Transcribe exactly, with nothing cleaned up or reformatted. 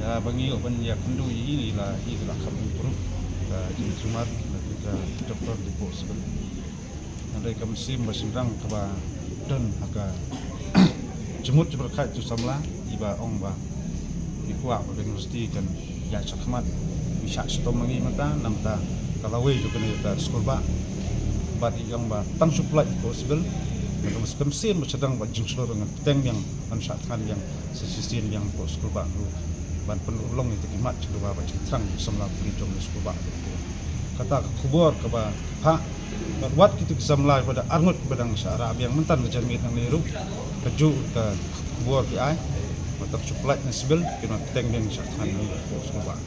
Ba ngi ïoh ban ïa kynduh ïa i la i la kham improve ka jingsumar na ka doctor di possible. Hynrei ka mynsiem ba shynrang kaba don ha ka jingmut jingpyrkhat jong samla iba ong ba ngi kwah ba ka university kan ïaid shakhmat, ngi shah shitom ma ngi mynta, namar ka lawei jong kane ka skulbah. Bad i ong ba tang shu pynlait possible. Ka mynsiem ba shynrang ba jingshlur ngan bteng biang, ngan shah thngan biang sa shisien biang ko skulbah ruh ban pynurlong ïa ki mat jong ki ba jingthrang jong ki samla pule jong ki skulbah. Kata ka khubor kaba phah bad wat kito ki samla ba da arngut ba dang shah rah biang mynta ka janmiet nangne ruh, kajuh ka khubor ki ai ba tang shu pynlait na sbil, ki nang bteng biang shah thngan biang ko skulbah.